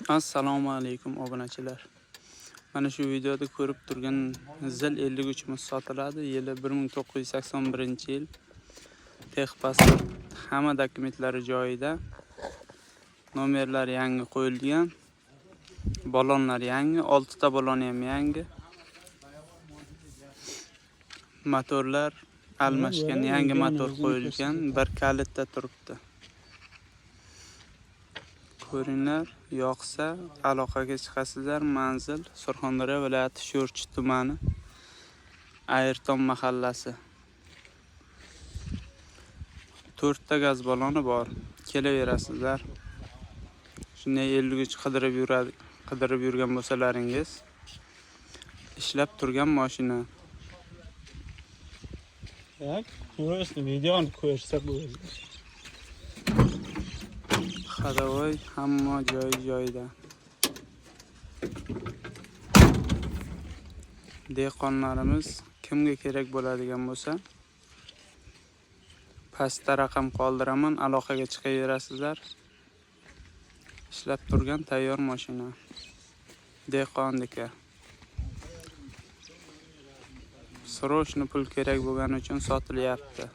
Assalomu alaykum obunachilar. Mana shu videoda ko'rib turgan ZIL 53 imiz sotiladi. Yili 1981-yil. Texpasport, hamma dokumentlari joyida. Nomerlar yangi qo'yilgan. Balonlar yangi, 6 ta baloni ham yangi. Motorlar almashgan, yangi motor qo'yilgan, bir kalitda turibdi. Ko'ringlar, yoqsa aloqaga chiqasizlar. Manzil Surxondaryo viloyati Sho'rchi tumani, Ayirtom mahallasi. 4 ta gaz baloni bor. Kelaverasizlar. Shunday 53 qidirib yuradi, qidirib yurgan bo'lsalaringiz, ishlab turgan mashina. Так, ko'rsin, videoni ko'rsa bo'ldi. Ходовой hamma joy joyida. Dehqonlarimiz kimga kerak bo'ladigan bo'lsa, pastda raqam qoldiraman, aloqaga chiqaverasizlar. Ishlab turgan tayyor mashina. Dehqonniki. Срочно pul kerak bo'lgani uchun sotilyapti.